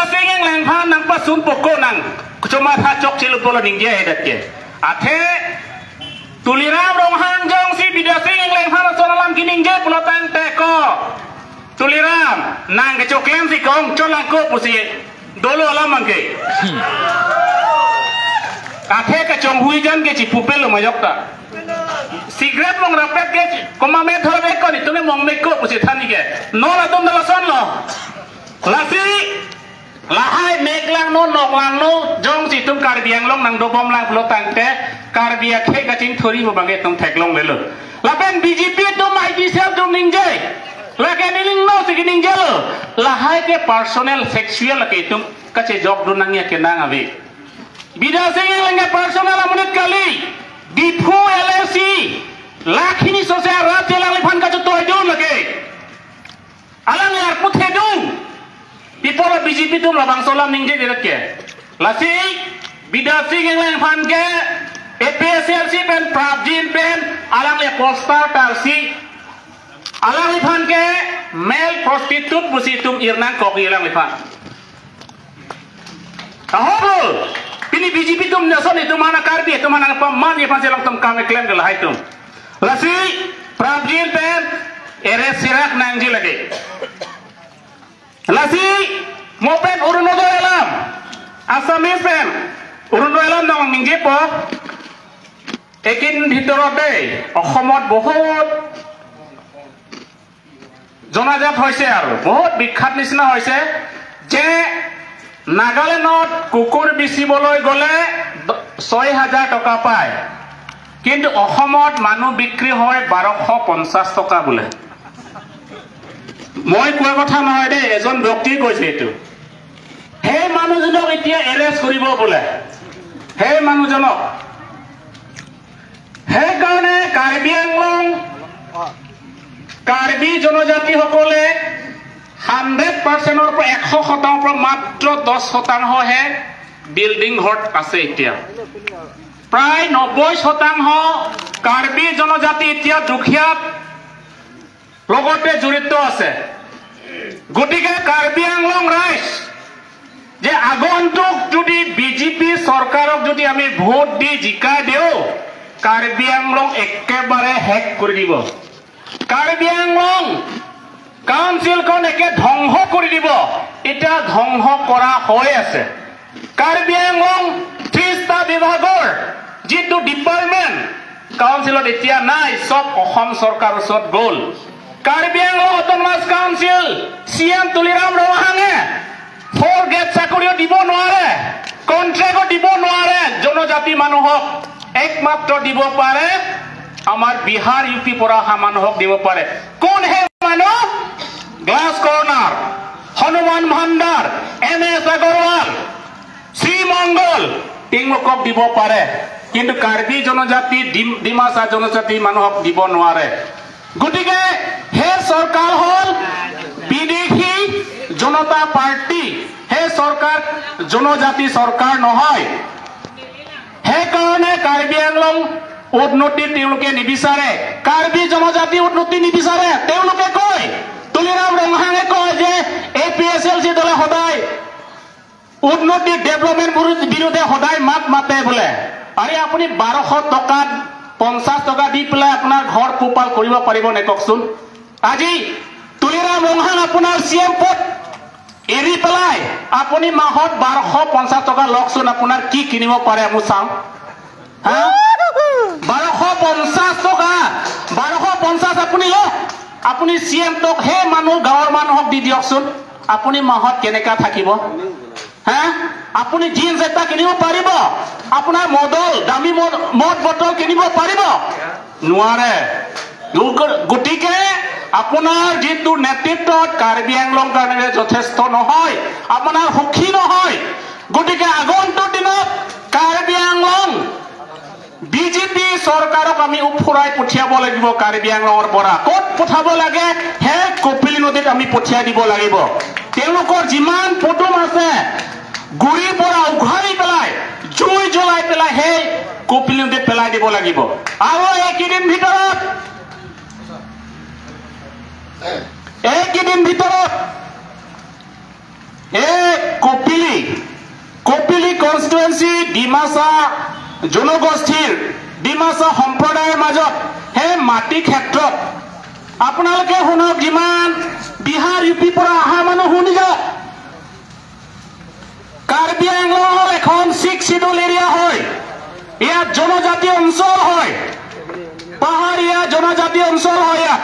Bidasing yang lengphan nang pasun poko nang cuma thacok cilup lo ningje hedat ke athe Tuliram Ronghang jong si Bidasing yang lengphan sonalam kiningje pulotang teko Tuliram nang kecoklem si kong colangko pusi dolo alam angke athe ke chong huijan ke chipupel lo mayok ta cigarette mong rapet ke koma me thor be ko ni tume mong me ko pusi thani ke no la tum dala son lo lasi lahai meklang no noklang no jong si tum karbiang long nang dobom lang pulotang te karbia khe ka ching thori mo bange tum theklong le lo lapen BJP tum ID sel tum ningje lage niling no si ningje lo lahai ke personal sexual ke tum kache jok du nangya ke nang ave Bidasing lenge personal amunit kali Diphu LAC lakhini sose rate lang phan ka toy dun lage alang yar puthe dun people BJP tum labang solam ningje direk ke lasi Bidasing leng phan ke APSLC pen Prabjin pen alang le poster tarsi alang phan ke male prostitute busi tum irnang kok ilang phan taho pini BJP tum nason itu mana karbi itu mana paman ye phan selong tum kame claim ke lahai tum lasi Prabjin pen ere sirak nangji lagi lasi mopen Urunodo elam Assamese pen Urunodo elam dong ningje po ekin ভিতৰতে অসমত বহুত জনাজাত হৈছে আৰু বহুত বিখ্যাত নিচিনা হৈছে যে নাগালেণ্ডত কুকুৰ বেচিবলৈ গ'লে ৬০০০ টকা পায় কিন্তু অসমত মানুহ বিক্ৰী হয় ১২৫০ টকা বোলে। মই কোৱা কথা নহয় দেই, এজন ব্যক্তিয়ে কৈছে এইটো। সেই মানুহজনক এতিয়া এৰেষ্ট কৰিব বোলে, সেই মানুহজনক। সেইকাৰণে কাৰ্বি আংলং কাৰ্বি জনজাতিসকলে 100%ৰ পৰা 100% পৰা মাত্ৰ 10%হে বিল্ডিং ঘৰত আছে। এতিয়া প্ৰায় 90% কাৰ্বি জনজাতি এতিয়া দুখীয়া লগতে জড়িত আছে। গতিকে কাৰ্বি আংলং ৰাইজ যে আগন্তুক যদি বিজেপি চৰকাৰক যদি আমি ভোট দি জিকাই দিওঁ, কাৰ্বি আংলং একেবাৰে শেষ কৰি দিব। কাৰ্বি আংলং কাউন্সিলখন একে ধ্বংস কৰি দিব। এতিয়া ধ্বংস কৰা হৈ আছে। কাৰ্বি আংলং 30টা বিভাগৰ যিটো ডিপাৰ্টমেণ্ট কাউন্সিলত এতিয়া নাই, চব অসম চৰকাৰৰ ওচৰত গ'ল। Karbi Anglong autonomous council CM Tuliram ৰংহাঙে 4 grade চাকৰিও দিব নোৱাৰে, কণ্ট্ৰেক্টো দিব নোৱাৰে। জনজাতি মানুহক একমাত্ৰ দিব পাৰে আমাৰ বিহাৰ ইউ পি পৰা অহা মানুহক দিব পাৰে। কোন সেই মানুহ? Glass corner, Hanuman Bhandar, M S Agarwal, Srimangal, তেওঁলোকক দিব পাৰে, কিন্তু কাৰ্বি জনজাতি ডিমাচা জনজাতি মানুহক দিব নোৱাৰে। গতিকে সেই চৰকাৰ হ'ল বিদেশী জনতা পাৰ্টি, সেই চৰকাৰ জনজাতি চৰকাৰ নহয়। সেইকাৰণে কাৰ্বি আংলং উন্নতি তেওঁলোকে নিবিচাৰে, কাৰ্বি জনজাতি উন্নতি নিবিচাৰে। তেওঁলোকে কয়, তুলিৰাম ৰংহাঙে কয় যে A P S L C দলে সদায় উন্নতি ডেভেলপমেণ্ট বিৰুদ্ধে সদায় মাত মাতে বোলে। আৰে আপুনি 1200 টকাত 50 টকা দি পেলাই আপোনাৰ ঘৰ পোহপাল কৰিব পাৰিব নে কওকচোন? আজি তুলিৰাম ৰংহাং আপোনাৰ চি এম পদ এৰি পেলাই আপুনি মাহত 1250 টকা লওকচোন, আপোনাৰ কি কিনিব পাৰে মই চাওঁ। হা, 1250 টকা, 1250 আপুনি লওক, আপুনি চি এম টক সেই মানুহ গাঁৱৰ মানুহক দি দিয়কচোন, আপুনি মাহত কেনেকা থাকিব? হা, আপুনি জিন্স এটা কিনিব পাৰিব? আপোনাৰ মদল দামী মদ বটল কিনিব পাৰিব? নোৱাৰে। গতিকে আপোনাৰ যিটো নেতৃত্বত কাৰ্বি আংলং কাৰণে যথেষ্ট নহয়, আপোনাৰ সুখী নহয়। গতিকে আগন্তুক দিনত কাৰ্বি আংলং বিজেপি চৰকাৰক আমি উফৰাই পঠিয়াব লাগিব কাৰ্বি আংলঙৰ পৰা। ক'ত পঠাব লাগে? সেই কপিলী নদীত আমি পঠিয়াই দিব লাগিব। তেওঁলোকৰ যিমান পদুম আছে গুৰিৰ পৰা উঘালি পেলাই জুই জ্বলাই পেলাই সেই কপিলী নদীত পেলাই দিব লাগিব। আৰু এইকেইদিন ভিতৰত এই কপিলি, কপিলি কনষ্টিটুৱেঞ্চি ডিমাচা জনগোষ্ঠীৰ ডিমাচা সম্প্ৰদায়ৰ মাজত সেই মাটি ক্ষেত্ৰত আপোনালোকে শুনক, যিমান বিহাৰ ইউ পিৰ পৰা অহা মানুহ শুনি যাওক। কাৰ্বি আংলং এখন ছিক্স চিডুল এৰিয়া হয়, ইয়াত জনজাতি অঞ্চল হয়, পাহাৰীয়া জনজাতি অঞ্চল হয় ইয়াত।